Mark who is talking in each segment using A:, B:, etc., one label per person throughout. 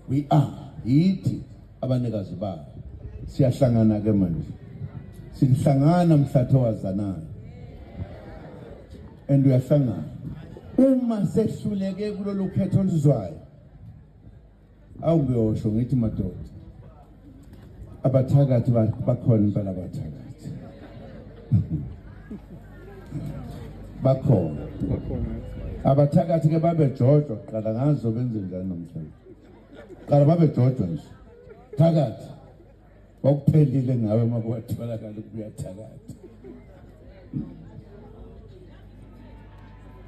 A: We are yithi abanikazi bayo. Siyahlangana ke manje, sihlangana mhlatho wazanayo and uyahlangana uma sehluleke kulolu khetho oluzwayo. Awungiyosho ngithi madoda, abathakathi bakhona impela, abathakathi bakhona. Abathakathi ke babejojwa kuqala, ngazo benze njani namhlanje? Qala babejojwa nje thakathi, kwakuphelile ngawe uma kwatholakala ukuyathakatha.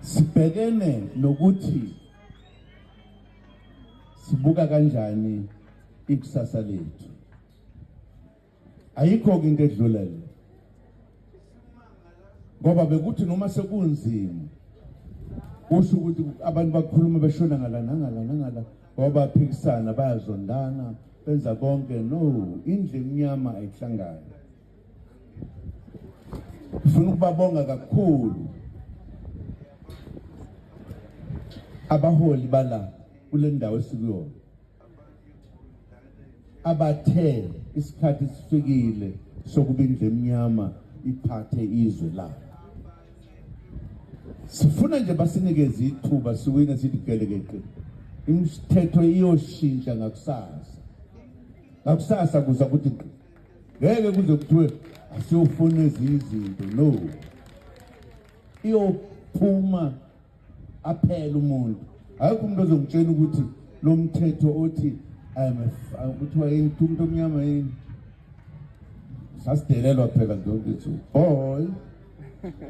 A: Sibhekene nokuthi sibuka kanjani ikusasa lethu. Ayikho-ke into edlula le, ngoba bekuthi noma sekunzima kusho ukuthi abantu bakhuluma beshona ngala nangala nangala, ngoba baphikisana, bayazondana, benza konke. No, indlu emnyama ayihlangani. Ngifuna ukubabonga kakhulu abaholi bala kule ndawo esikuyona, abathe isikhathi sifikile sokuba indlu emnyama iphathe izwe layo. Sifuna nje basinikeze ithuba siwine, sithi gelekeqe, imithetho iyoshintsha ngakusasa. Ngakusasa kuza kuthi ngeke kuze kuthiwe asiyofuna ezinye izinto, no, iyophuma aphela umuntu. Akekho umuntu ozongitshela ukuthi lo mthetho othi kuthiwa yini umuntu omnyama yini, sasidelelwa phela ngithi boy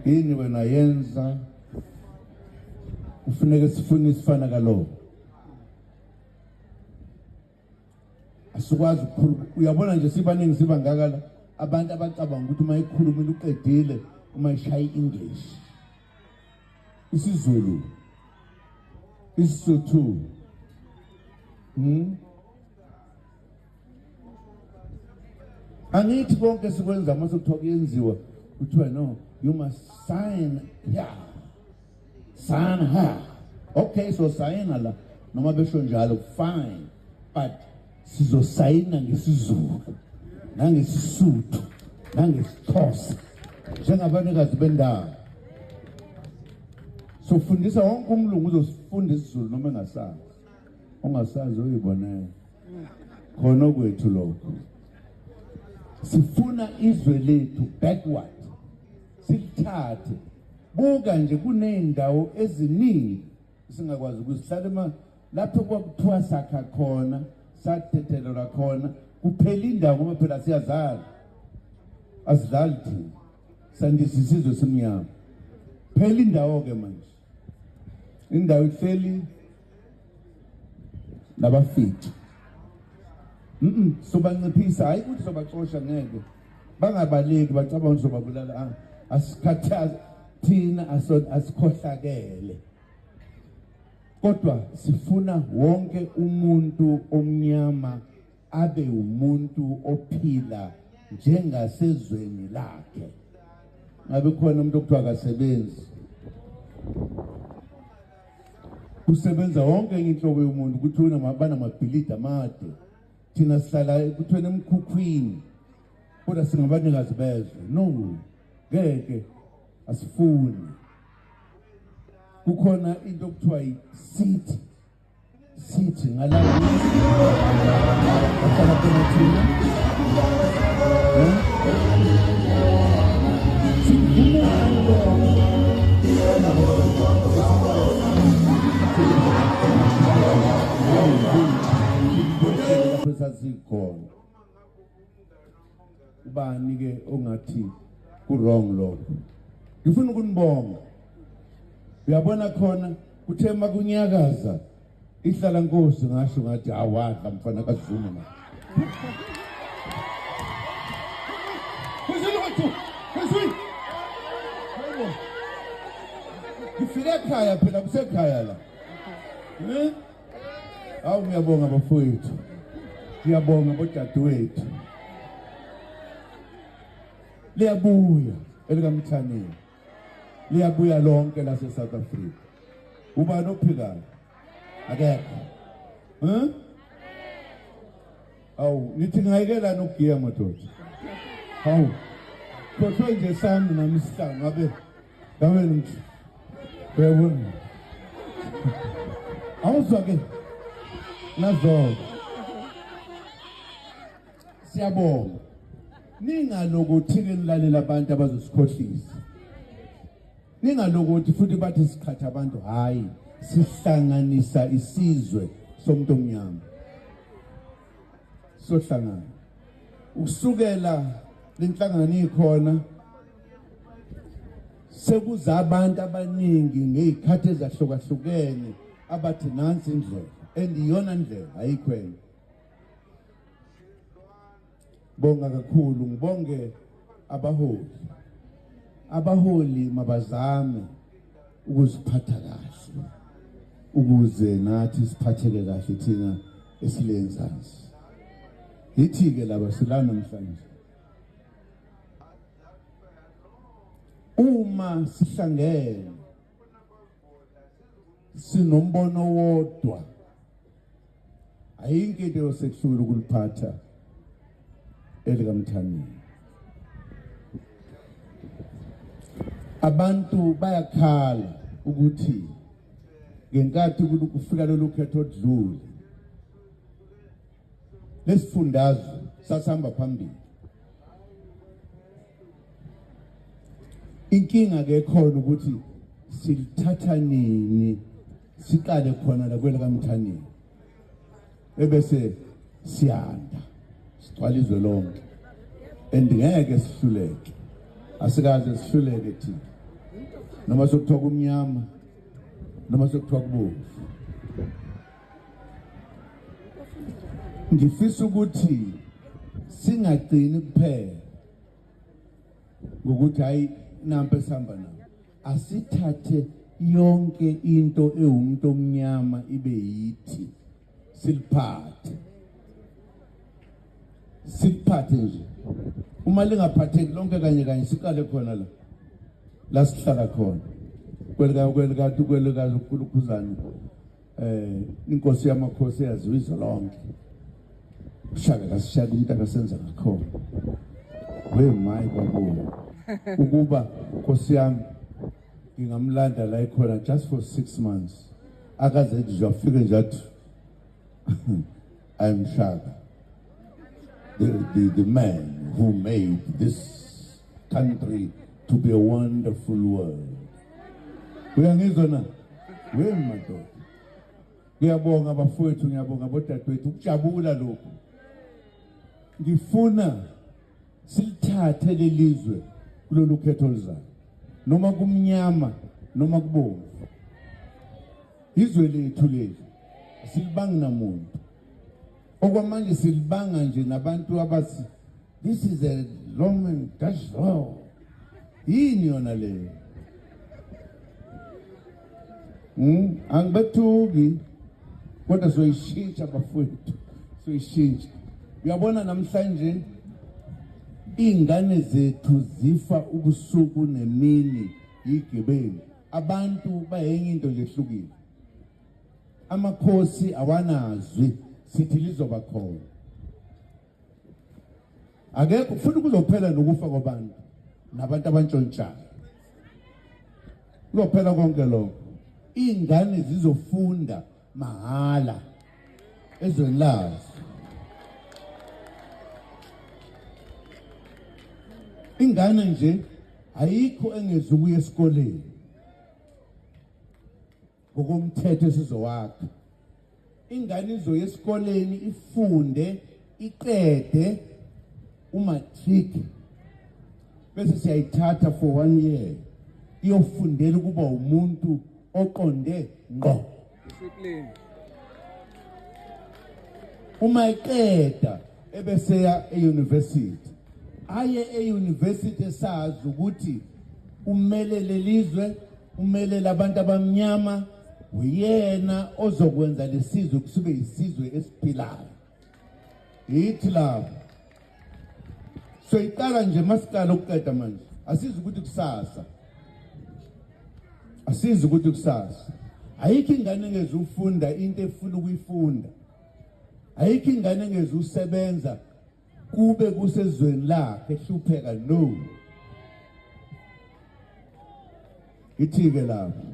A: yini wena yenza, kufuneka sifune isifana kaloko. Asikwazi ukukhuluma, uyabona nje sibaningi sibangaka la abantu abacabanga ukuthi uma ekhuluma into uqedile, uma eshaya i-English, isiZulu, isiSotho, Angithi konke sikwenza uma sekuthiwa kuyenziwa, kuthiwa no, you must sign here, sign her. Okay, so sayina la, noma besho njalo fine, but sizosayina ngesiZulu nangeSisuthu nangesiXhosa njengabanikazi bendawo. Sofundisa wonke umlungu uzosifunda isiZulu noma engasazi, ongasazi uyibonela khona okwethu lokho. Sifuna izwe lethu backward silithathe. Buka nje kuney'ndawo eziningi singakwazi ukuzihlala lapho kwakuthiwa sakha khona, sathethelelwa khona, kuphela indawo ngoba phela siyazala, asidlali thina, sandisa isizwe simnyama. Phela indawo-ke manje, indawo ihleli nabafici. Sobanciphisa, hayi ukuthi sobaxosha, ngeke bangabaleki bacabanga ukuthi sobabulala. Asikhathazi thina, asikhohlakele, kodwa sifuna wonke umuntu omnyama abe umuntu ophila njengasezweni lakhe. Ngabe khona umuntu okuthiwa akasebenzi, kusebenza wonke inhlobo yomuntu, kuthiwa banamabhilidi amade, thina sihlala kuthiwa emkhukhwini, kodwa singabanikazi bezwe. No, ngeke, asifuni. Kukhona into okuthiwa yi-city, sithi ngala ahlala khona thina, lapho sasikhona. Ubani ke ongathi ku wrong lokho? Ngifuna ukunibonga. Uyabona khona kuthe makunyakaza ihlala nkosi, ngasho ngathi awadla mfana kaZuma manje. Ngifike ekhaya phela, kusekhaya la. Eh? Hawu, ngiyabonga bafowethu. Ngiyabonga bodadewethu. Liyabuya elikaMthaniya. Liyabuya lonke lase South Africa. Ubani ophikayo? Akekho. Eh? Awu, nithi ngayikelani ukugiya madoda? Hawu. Khohlwe nje sami nami isihlangu ngabe ngabe ngithi uyabona. Awuzwa ke nazo. Siyabonga. Ningalokuthi ke nilalela abantu abazosikhohlisa. Ningalokuthi futhi bathi siqhatha abantu, hayi, sihlanganisa isizwe somuntu omnyama. Sohlangana. Ukusukela lenhlangano ikhona sekuza abantu abaningi ngezikhathi ezahlukahlukene abathi nansi indlela and iyona ndlela ayikho enye. Bonga kakhulu, ngibonge abaholi. Abaholi mabazame ukuziphatha kahle ukuze nathi siphatheke kahle thina esilenzansi. Yithi-ke laba sila namhlanje. Uma sihlangene sinombono wodwa, ayikho into yosekuhlula ukuliphatha elikaMthaniya. Abantu bayakhala ukuthi ngenkathi kufika lolu khetho odlule lesifundazwe sasihamba phambili. Inkinga ke khona ukuthi silithatha nini siqale khona la kwela kaMthaniya ebese siyanda sigcwala izwe lonke and ngeke sihluleke, asikaze sihluleke thina, noma sokuthiwa kumnyama noma sokuthiwa kubomvu. Ngifisa ukuthi singagcini kuphela ngokuthi hayi nampa esihamba nawo, asithathe yonke into ewumuntu omnyama ibe yithi, siliphathe, siliphathe nje. Uma lingaphatheki lonke kanye kanye, siqale khona la la sihlala khona kwelika kwelika kwelika Khuzani, inkosi yamakhosi eyaziwa izwe lonke. Ushaka kasishaka umuntu akasenza ngakhona. We my babo, ukuba nkosi yami ngingamlanda la ikhona just for 6 months, akaze nje afike nje athi I'm Shaka, the man who made this country to be a wonderful world. Uyangizwa na? We madoda. Ngiyabonga bafowethu, ngiyabonga bodadewethu, ukujabula lokhu. Ngifuna silithathe lelizwe kulolu khetho oluzayo, noma kumnyama noma kubomvu. Izwe lethu leli silibangi namuntu. Okwamanje silibanga nje nabantu abathi this is a Roman Dutch law. Yini yona leyo? Angibethuki kodwa soyishintsha bafowethu, soyishintsha. Uyabona namhlanje ingane zethu zifa ubusuku nemini yigebengu. Abantu bayenye into nje ehlukile. Amakhosi awanazwi, sithi lizoba khona. Akekho futhi kuzophela nokufa kwabantu nabantu abantshontshayo. Kuzophela konke lokho. Ingane zizofunda mahala ezweni lazo. Ingane nje ayikho engezukuya esikoleni ngokomthetho esizowakha. Ingane izoya esikoleni ifunde iqede umatric, bese siyayithatha for 1 year iyofundela ukuba umuntu oqonde ngqo.
B: Discipline.
A: Uma eqeda ebeseya e-university, aye e-university esazi ukuthi umele lelizwe, umele labantu abamnyama, uyena ozokwenza lesizwe kusube isizwe esiphilayo. Yithi lapho soyiqala nje, masiqala ukuqeda manje, asizi ukuthi kusasa, asizi ukuthi kusasa. Ayikho ingane engezufunda into efuna ukuyifunda. Ayikho ingane engezusebenza kube kusezweni lakhe ehlupheka, no. Ithi-ke lapho,